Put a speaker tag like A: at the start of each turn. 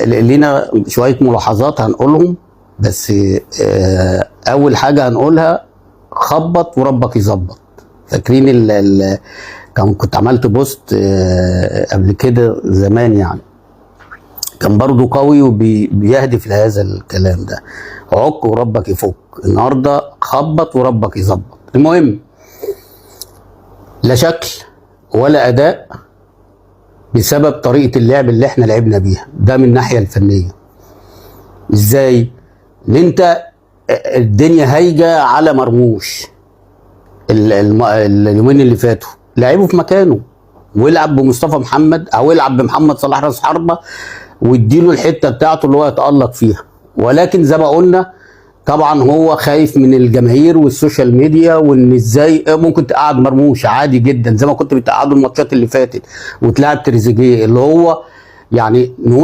A: لينا شوية ملاحظات هنقولهم، بس اول حاجة هنقولها: خبط وربك يظبط. فاكرين ال ال كان كنت عملت post قبل كده زمان، يعني كان برضو قوي وبيهدف لهذا الكلام ده: عك وربك يفك. النهارده خبط وربك يظبط. المهم لا شكل ولا اداء بسبب طريقه اللعب اللي احنا لعبنا بيها ده من الناحية الفنيه. ازاي؟ ان انت الدنيا هايجه على مرموش اليومين اللي فاتوا، لعبه في مكانه والعب بمصطفى محمد او العب بمحمد صلاح راس حربه واديله الحتة بتاعته اللي هو يتالق فيها. ولكن زي ما قلنا طبعا هو خايف من الجماهير وال social media، وان ازاي ممكن تقعد مرموش عادي جدا زي ما كنت بتقعده الماتشات اللي فاتت وتلعب تريزيجيه اللي هو يعني نقول